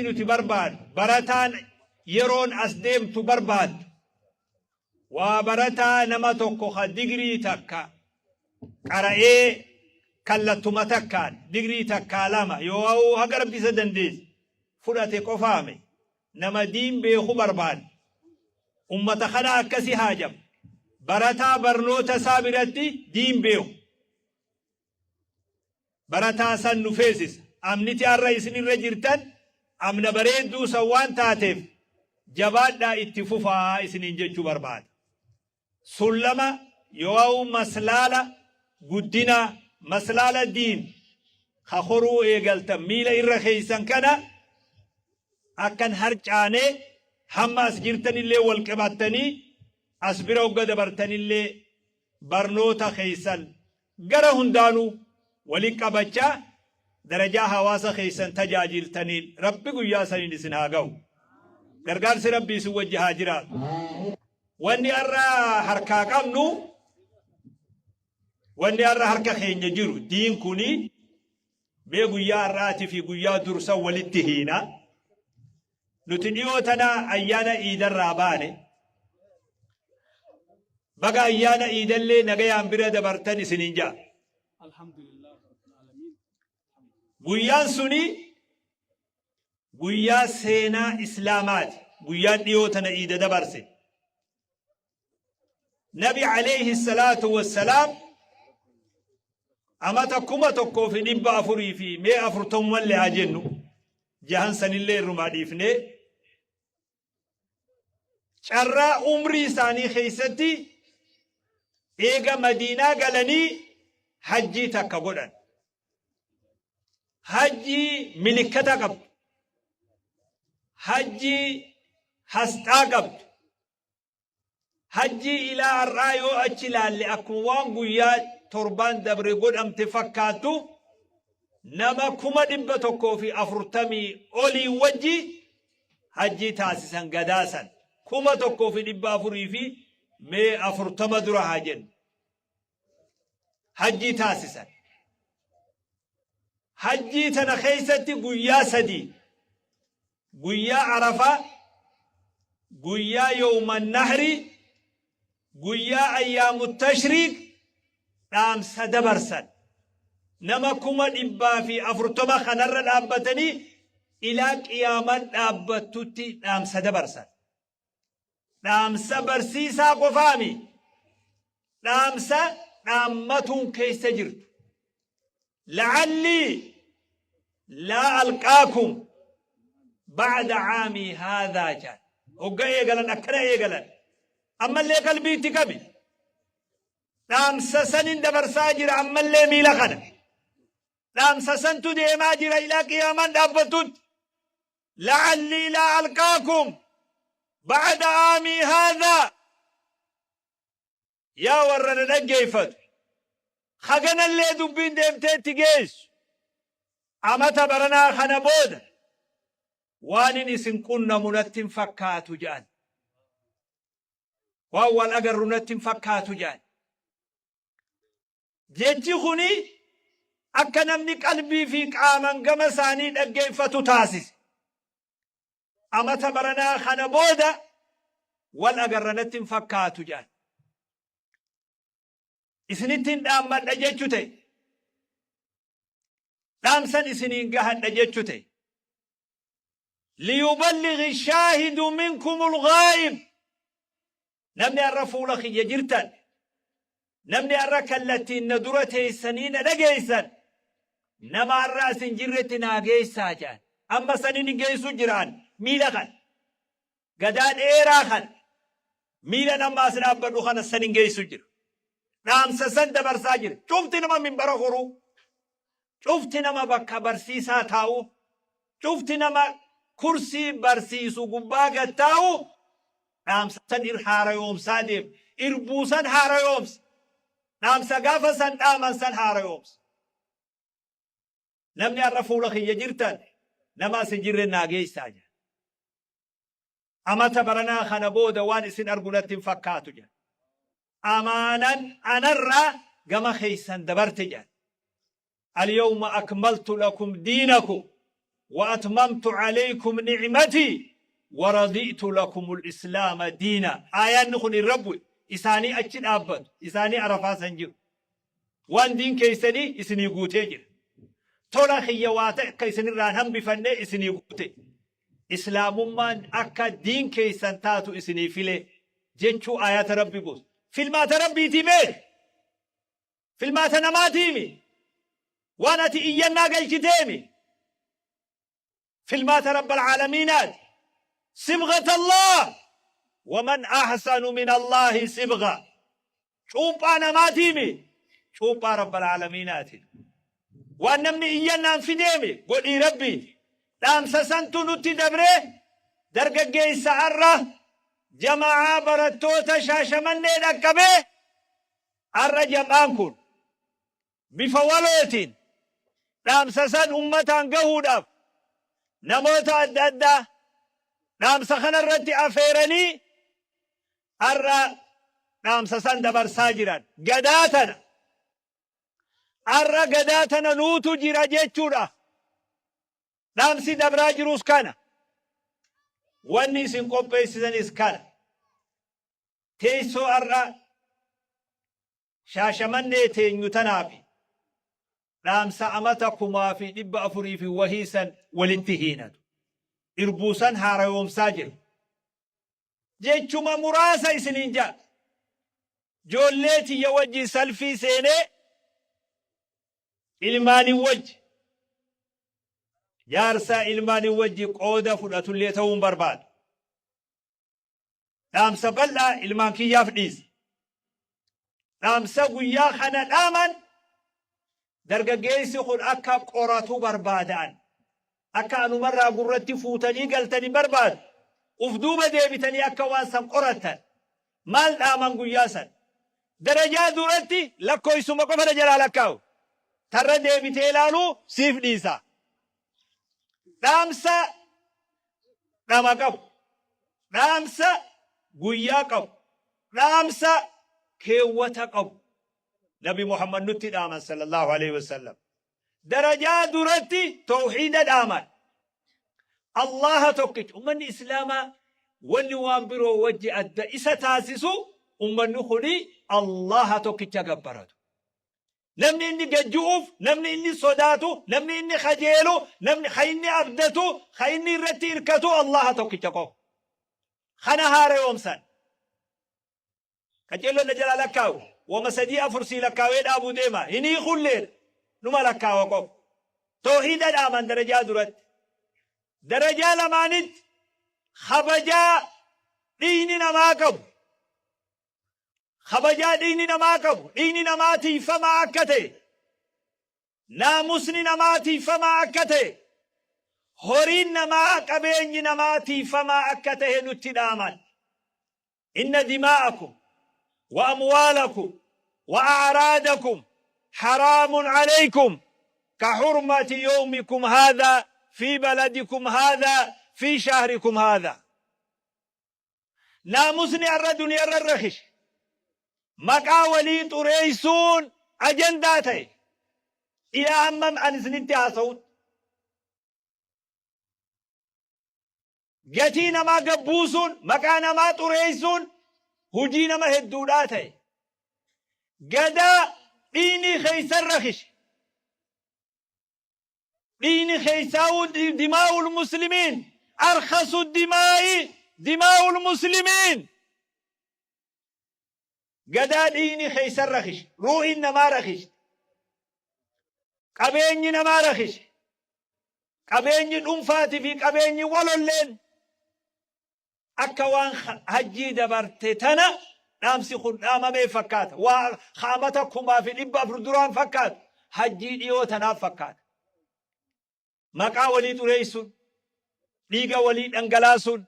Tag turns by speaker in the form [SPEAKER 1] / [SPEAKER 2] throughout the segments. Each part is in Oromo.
[SPEAKER 1] Nuti barbaadu, barataan yeroon as deemtu barbaaddu, waa barataa nama tokko ka digrii takka qara'ee kallattuma takkaan digrii takkaa lama yoo haga Rabbi isa dandeesse fudhate qofaame nama diin beeku barbaadna. Ummata kana akkasi haajama. Barataa barnoota isaa biratti diin beeku. Barataa san nu feesisa. Amniti har'a isin irra jirtan amna bareedduu san waan taateef jabaadhaa itti fufaa isiniin jechuu barbaada. Sullama yoo'u maslaala guddinaa, maslaala diin ka koruu eegaltan miila irra keeysan kana akkan harcaane hamma as jirtanillee wal qabattanii as bira hogga dabartanillee barnoota keeysan gara hundaanuu wali qabachaa darajaa hawaasa keessan tajaajiltaniin Rabbi guyyaa saniin isin haa gahu. Gargaarsi Rabbii isin wajji haa jiraatu. Wanni har'a harkaa qabnu, wanni har'a harka keenya jiru diin kuni mee guyyaa har'aatii fi guyyaa dursan walitti hiina. Nuti dhiyoo tana ayyaana iidarraa baane. Baga ayyaana iidallee nagayaan bira dabartan isiniin ja'a. Guyyaan suni guyyaa seenaa Islaamaati. Guyyaan dhiyoo tana iida dabarse. Nabi alayhi salaatu wassalaam amata 1400 fi mee afurtamumallee haa jennu, jahan sanillee irrumaa dhiifnee, carraa umrii isaanii keessatti eega Madiinaa galanii hajjii takka godhan. Hajjii milikkata qabdu. Hajjii hasxaa qabdu. Hajjii ilaa har'aa yoo achi ilaalle akkuma waan guyyaa torbaan dabre godhamte fakkaattu, nama 140,000 olii wajji hajjii taasisan gadaasan 1400 fi mee 40 dura haa jennu. Hajjii taasisan. Hajjii tana keessatti guyyaa 3, guyyaa Arafaa, guyyaa yawma nahri, guyyaa ayyaamu tashriiq dhaamsa dabarsan. Nama 140,000 kanarra dhaabbatanii ilaa qiyaamaan dhaabbattutti dhaamsa dabarsan. Dhaamsa barsiisaa qofaami. Dhaamsa dhaammatuun keessa jirtu. La'allii laa alqaakum ba'da caamii haadhaa jaan. Hogga eegalan akkana eegalan. Ammallee qalbii itti qabi. Dhaamsa sanin dabarsaa jira ammallee miila kana. Dhaamsa santu deemaa jira ilaa qiyaamaan dhaabbattutti. La'allii laa alqaakum ba'da aamii haadhaa. Yaa warra na dhaggeeffatu, haganallee dubbiin deemtee itti geessu, amata baranaa kana booda waanin isin qunnamu natti hin fakkaatu jedhan. Waan wal agarru natti hin fakkaatu jedhan. Jechi kuni akka namni qalbii fi qaaman gama isaanii dhaggeeffatu taasise. Amata baranaa kana booda wal agarra natti hin fakkaatu jedhan. Isinittiin dhaammadha jechu ta'e. Dhaamsan isiniin gahadha jechu ta'e. Liyuballighi shaahidu minkumul ghaa'ib. Namni har'a fuula kiyya jirtan, namni har'a kallattiin na dura teessanii na dhageessan, nama har'a as hin jirretti naa geessaa jedhan. Amma sanin hin geessu jiraan miila kana. Gadaa dheeraa kana. Miila nama as dhaabbadhu kana san hin geessu jira. Dhaamsa san dabarsaa jira. Cufti nama minbara horuu. Cufti nama bakka barsiisaa taa'u. Cufti nama kursii barsiisu gubbaa gad taa'u dhaamsa san ir haarayoomsaa deema. Irbuu san haarayoomsa. Dhaamsa gaafa san dhaaman san haarayoomsa. Namni har'a fuula kiyya jirtan nama as hin jirre naa geessaa jedha. Amata baranaa kana booda waan isin argu natti hin fakkaatu jedha. Amaanan anarraa gama keessan dabarte jedha. Alyawma akmaltu lakum diinakum. Wa atmamtu alaykum ni'matii wa radi'tu lakumul islaama diina. Aayaanni kun irra bu'e. Isaanii achi dhaabbatu. Isaanii Arafaa san jiru. Waan diin keessanii isinii guutee jira. Tola kiyya waa takka isinirraa hin hambifanne isinii guute. Islaamummaan akka diin keessan taatu isinii file jechuu aayata Rabbi buuse. Filmaata Rabbiitii beeki. Filmaata namaatiimi. Waan ati iyyannaa galchiteemi. Filmaata Rabbal Aalamiinaati. Sibghat Allah waman ahsanu min Allaahi sibgha. Cuuphaa namaatiimi. Cuuphaa Rabbal Aalamiinaati. Waan namni iyyannaan fideemi godhii Rabbiiti. Dhaamsa santu nutti dabree dargaggeessa arra jama'aa barattoota Shaashamannee dhaqqabee Har'a jam'aan kun bifa walootiin dhaamsa san ummataan gahuudhaaf namoota adda addaa dhaamsa kana irratti afeeranii har'a dhaamsa san dabarsaa jiran. Gadaa tana har'a gadaa tana nuutu jira jechuudha. Dhaamsi dabraa jirus kana. Wanni isin qopheessitanis kana. Teessoo har'a Shaashamannee teenyu tanaafi dhaamsa amata 1400 fi wahii san walitti hiinatu. Irbuu san haarayoomsaa jira. Jechuma muraasa isiniin ja'a. Joollee tiyya wajjin salfii seenee ilmaanin wajji jaarsa ilmaanin wajji qooda fudhatullee ta'uun barbaada. Dhaamsa bal'aa ilmaan kiyyaaf dhiisa. Dhaamsa guyyaa kana dhaaman dargaggeessi kun akka qoratu barbaada'an. Akka anumarraa gurratti fuutanii galtan hin barbaadu. Uf duuba deebitanii akka waan san qorattan. Maal dhaaman guyyaa san? Darajaa duratti lakkoofsuma qofa na jalaa lakkaa'u. Tarra deebitee ilaaluu siif dhiisa. Dhaamsa dhama qabu. Dhaamsa guyyaa qabu. Dhaamsa keewwata qabu. Nabi Muhammad nutti dhaaman sallallahu alaihi wasallam. Darajaa duratti tawhiida dhaaman. Allaha tokkicha. Ummanni Islaamaa wanni waan biroo wajji adda isa taasisu ummanni kuni Allaha tokkicha gabbaratu. Namni inni gad ju'uuf, namni inni sodaatu, namni inni kajeelu, namni ka inni abdatu, ka inni irratti irkatu Allaha tokkicha qofa. Kana haareyoomsan. Qaceelloon na jalaa lakkaawu. Wama sadii afur sii lakkaawee dhaabuu deema. Hin hiikulleedha. Numa lakkaawa qofa. Toohiida dhaaman darajaa duratti. Darajaa lamaanitti kabajaa dhiigni namaa qabu. Kabajaa dhiigni namaa qabu, dhiigni namaa tiiyfamaa akka ta'e, naamusni namaa tiiyfamaa akka ta'e, horiin namaa qabeenyi namaa tiiyfamaa akka ta'e nutti dhaaman. Inna dimaa'akum wa amwaalakum wa a'raadakum haraamun alaykum ka hurmati yawmikum haadhaa fi baladikum haadhaa fi shahrikum haadhaa. Naamusni har'a duniyarra rakishe. Maqaa walii xureessuun ajandaa ta'e. Ilaa hammam an isinitti haasa'utti. Gatii namaa gad buusuun, maqaa namaa xureessuun hojii nama hedduudhaa ta'e. Gadaa dhiigni keessan rakishe. Dhiigni keessaa'uu dimaa'ul muslimiin arkhasu dimaa'i dimaa'ul muslimiin. Gadaa dhiigni keessan rakishe, ruuhiin namaa rakishte, qabeenyi namaa rakishe, qabeenyi dhuunfaatii fi qabeenyi walolleen Akka waan hajjii dabarte tana dhaamsi kun dhaamamee fakkaata. Waa ka amata 1400 duraan fakkaatu hajjii dhiyoo tanaaf fakkaata. Maqaa walii xureessuun, dhiiga walii dhangalaasuun,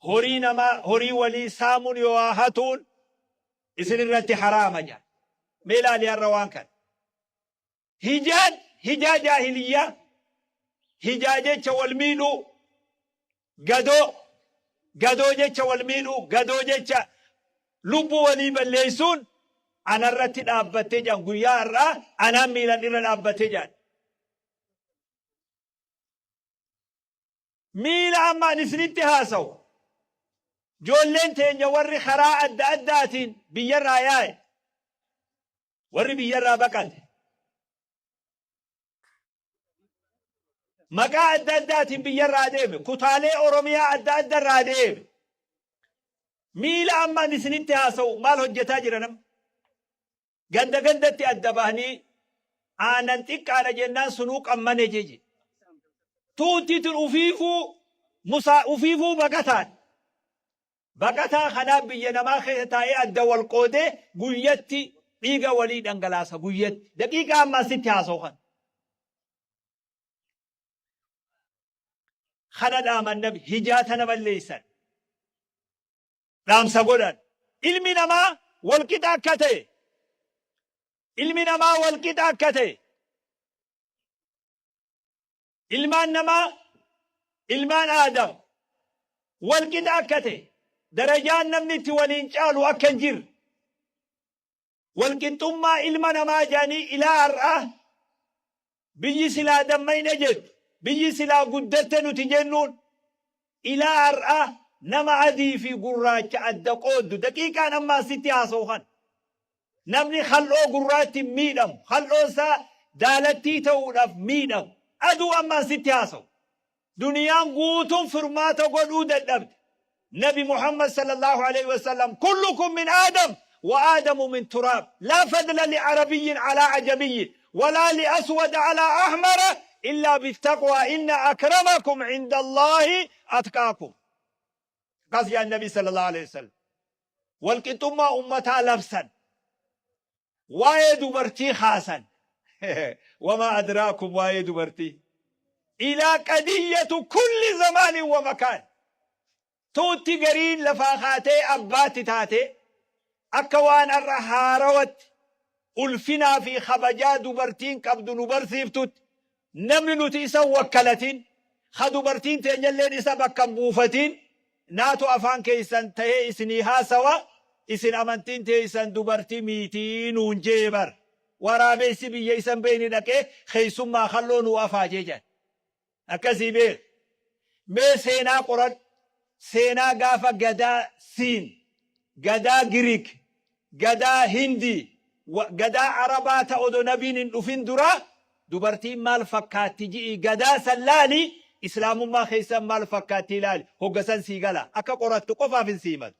[SPEAKER 1] horii namaa horii walii saamuun yoo hatuun isin irratti haraama jedha. Mee ilaali har'a waan kana. Hijaan hijaa jaahiliyyaa, hijaa jecha wal miidhuu, gadoo, gadoo jecha wal miidhuu, gadoo jecha lubbuu walii balleessuun anarratti dhaabbattee jedhan guyyaa har'aa anaan miilan irra dhaabbattee jedhan. Miila amma ani isinitti haasawu. Joolleen teenya warri karaa adda addaatiin biyyarraa yaa'e, warri biyyarraa baqate, maqaa adda addaatiin biyyarraa deeme, kutaalee Oromiyaa adda addarraa deeme. Miila amma ani isinitti haasa'u maal hojjetaa jira nama? Ganda gandatti adda bahanii aanan xiqqaadha jennaan sunuu qammane jeje. Tuutti tun ufiifuu musaa ufiifuu baqataan. Baqataa kanaaf biyya namaa keessa taa'ee adda wal qoodee guyyatti dhiiga walii dhangalaasa guyyatti. Daqiiqaa amma asitti haasa'u kana. Kana dhaaman nabi hijaa tana balleessan. Dhaamsa godhan. Ilmi namaa walqixa akka ta'e. Ilmi namaa walqixa akka ta'e. Ilmaan namaa ilmaan Aadam walqixa akka ta'e darajaan namni itti waliin caalu akka hin jirre walqixxummaa ilma namaa jedhanii ilaa har'aa biyyi silaa dammayne jettu biyyi silaa guddatte nuti jennuun ilaa har'aa nama adii fi gurraacha adda qooddu daqiiqaan amma asitti haasa'u kana. Namni kal'oo gurraattiin miidhamu, kal'oon isaa daalattii ta'uudhaaf miidhamu. Aduu amma an sitti haasawu. Duniyaan guutuun furmaata godhuu dadhabde. Nabi Muhammad sallallahu alaihi wasallam kullukum min Aadam wa Aadamu min turaab. Laa fadla li arabiyyin alaa ajamiyyin walaa li aswada alaa ahmara illaa bittaqwaa inna akramakum inda Allaahi atqaakum. Akkas jedhan Nabi sallallahu alaihi wasallam. Walqixxummaa ummataa labsan. Waa'ee dubartii kaasan. Wamaa adraakum waa'ee dubartii. Ilaa qadiyyatu kulli zamaanin wa makaan. Tuutti gariin lafaa kaatee abbaatti taatee akka waan har'a haarawatti ulfinaa fi kabajaa dubartiin qabdu nu barsiiftutti Namni nuti isa hin wakkalatin, ka dubartiin teenyalleen isa bakka hin buufatin, naatu afaan keessan tahee isinii haasawa, isin amantiin teessan dubartii miitii nuun jee bar. Waraabessi biyya isa hin beekne dhaqee keessummaa kalloo nuu afaajee jedhan. Akkasii beek. Mee seenaa qoradhu. Seenaa gaafa gadaa Siin, gadaa Giriik, Gadaa Hindii, Gadaa Arabaa ta odo Nabiin hin dhufin dura dubartiin maal fakkaatti ji'ii gadaa san laali, Islaamummaa keessan maal fakkaatti ilaali, hogga san sii gala. Akka qorattu qofaaf hin sii himatu.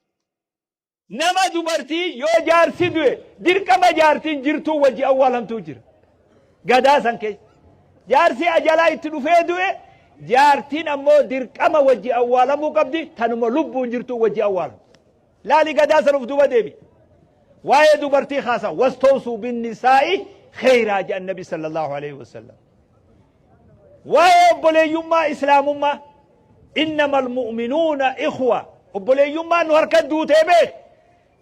[SPEAKER 1] Nama dubartii yoo jaarsi du'e dirqama jaartiin jirtuu wajji awwaalamtuu jira. Gadaa san keessa. Jaarsi ajalaa itti dhufee du'e jaartiin ammoo dirqama wajji awwaalamuu qabdi tanuma lubbuun jirtuu wajji awwaalamu. Laali gadaa san uf duuba deebi. Waa'ee dubartii kaasa wastawsuu binnisaa'i kheyraa jedhan nabi sallallahu alaihi wasallam. Waa'ee obboleeyyummaa islaamummaa innamal mu'minuuna ikhwa obboleeyyummaan nu harka duutee beek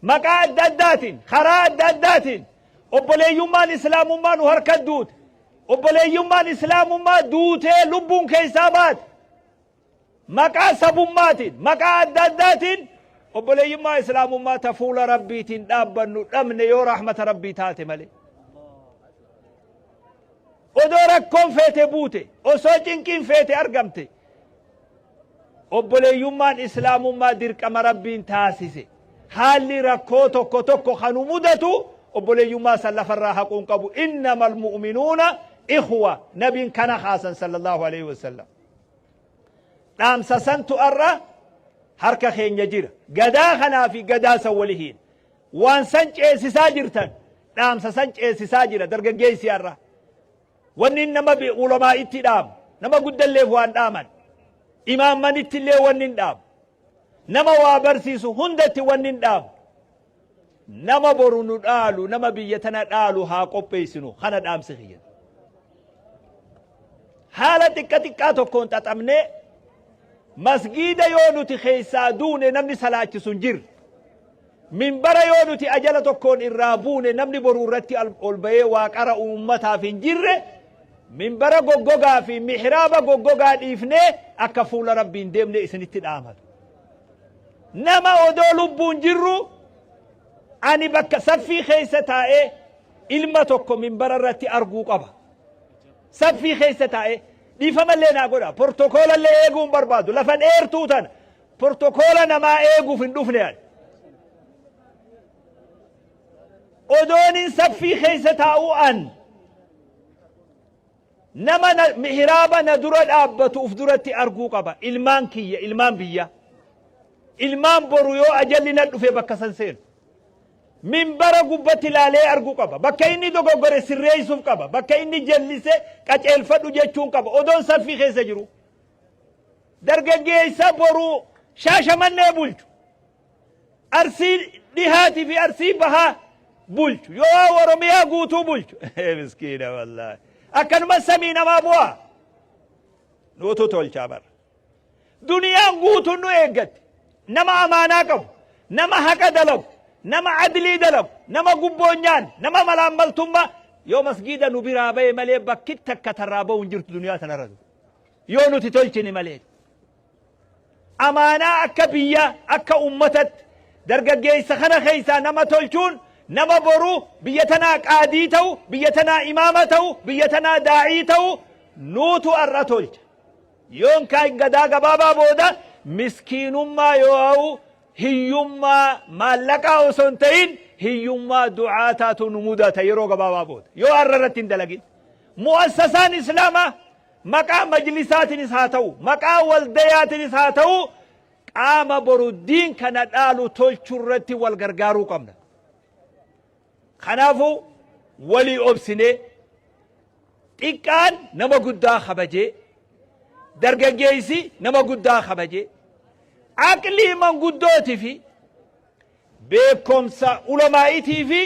[SPEAKER 1] maqaa adda addaatiin karaa adda addaatiin obboleeyyummaan islaamummaa nu harka duute obboleeyyummaan islaamummaa duutee lubbuun keessaa baate Maqaa sabummaatiin, maqaa adda addaatiin obboleeyyummaa islaamummaa ta fuula Rabbiitiin dhaabbannu dhabne yoo rahmata Rabbii taate malee. Odoo rakkoon feete buute, osoo cinqiin feete argamte, obboleeyyummaan islaamummaa dirqama Rabbiin taasise. Haalli rakkoo tokko tokko kanu mudatu obboleeyyummaa san lafarraa haquun qabu. Innamal mu'minuuna ikhwa nabiin kana kaasan sallallahu alaihi wasallam. Dhaamsa santu arra harka keenya jira. Gadaa kanaa fi gadaa san wali hiina. Waan san ceesisaa jirtan dhaamsa san ceesisaa jira dargaggeessi arra. Wanni nama ulamaa itti dhaamu nama guddalleef waan dhaaman imaammanitti illee wanni hin dhaamu nama waa barsiisu hundatti wanni hin dhaamu nama boru nu dhaalu nama biyya tana dhaalu haa qopheessinu kana dhaamsi kiyya. Haala xiqqa xiqqaa tokkoon xaxamnee masgiida yoo nuti keessaa duune namni salaachisu hin jirre. Minbara yoo nuti ajala tokkoon irraa buune namni boru irratti ol bahee waa qara'u uummataaf hin jirre minbara goggogaa fi mihraaba goggogaa dhiifnee akka fuula Rabbiin deemne isinitti dhaamatu. Nama odoo lubbuun jirru ani bakka saffii keessa taa'ee ilma tokko minbara irratti arguu qaba. Saffii keessa taa'ee Dhiifamallee naa godha. Portokoolallee eeguu hin barbaadu. Lafa dheertuu tana portokoola namaa eeguuf hin dhufne ani. Odoonin saffii keessa taa'uu an nama na, mihraaba na dura dhaabbatu uf duratti arguu qaba. Ilmaan kiyya, ilmaan biyya. Ilmaan boru yoo ajalli na dhufe bakka san seenu. Minbara gubbatti laalee arguu qaba. Bakka inni dogoggore sirreessuuf qaba. Bakka inni jallise qaceelfadhu jechuun qaba. Odoon saffii keessa jiru. Dargaggeessa boru Shaashamannee bulchu. Arsii dhihaatii fi Arsii bahaa bulchu. Yoo Oromiyaa guutuu bulchu. Miskiina wallaahi. Akkanuma samii namaa bu'aa. Nuutu tolchaa bara. Duniyaan guutuun nu eeggatti. Nama amaanaa qabu, nama haqa dalagu, nama adlii dalagu, nama gubboo hin nyaanne, nama malaammaltummaa yoo masgiida nu biraa bahe malee bakki takka tarraa bahu hin jirtu duniyaa tanarra. Yoo nuti tolchine malee. Amaanaa akka biyya akka ummatatti dargaggeessa kana keessaa nama tolchuun nama boru biyya tanaa qaadii ta'u, biyya tanaa imaama ta'u, biyya tanaa daa'ii ta'u nuutu har'a tolcha. Yoon kaan gadaa gabaabaa booda miskiinummaa yoo'u hiyyummaa maallaqaa osoo hin ta'in hiyyummaa du'aataatu nu mudata yeroo gabaabaa booda yoo har'a irratti hin dalagin. Mu'assasaan Islaamaa maqaa majlisaatiinis haa ta'u maqaa waldayaatiinis haa ta'u qaama boru diin kana dhaalu tolchuu irratti wal gargaaruu qabna. Kanaafuu walii obsinee xiqqaan nama guddaa kabajee dargaggeessi nama guddaa kabajee aqlii manguddootii fi beekumsa ulamaa'itii fi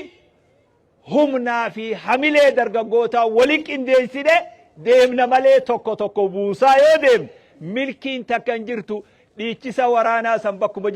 [SPEAKER 1] humnaa fi hamilee dargaggootaa wali qindeessine deemna malee tokko tokko buusaa yoo deemne milkiin takka hin jirtu dhiichisa waraanaa san bakkuma.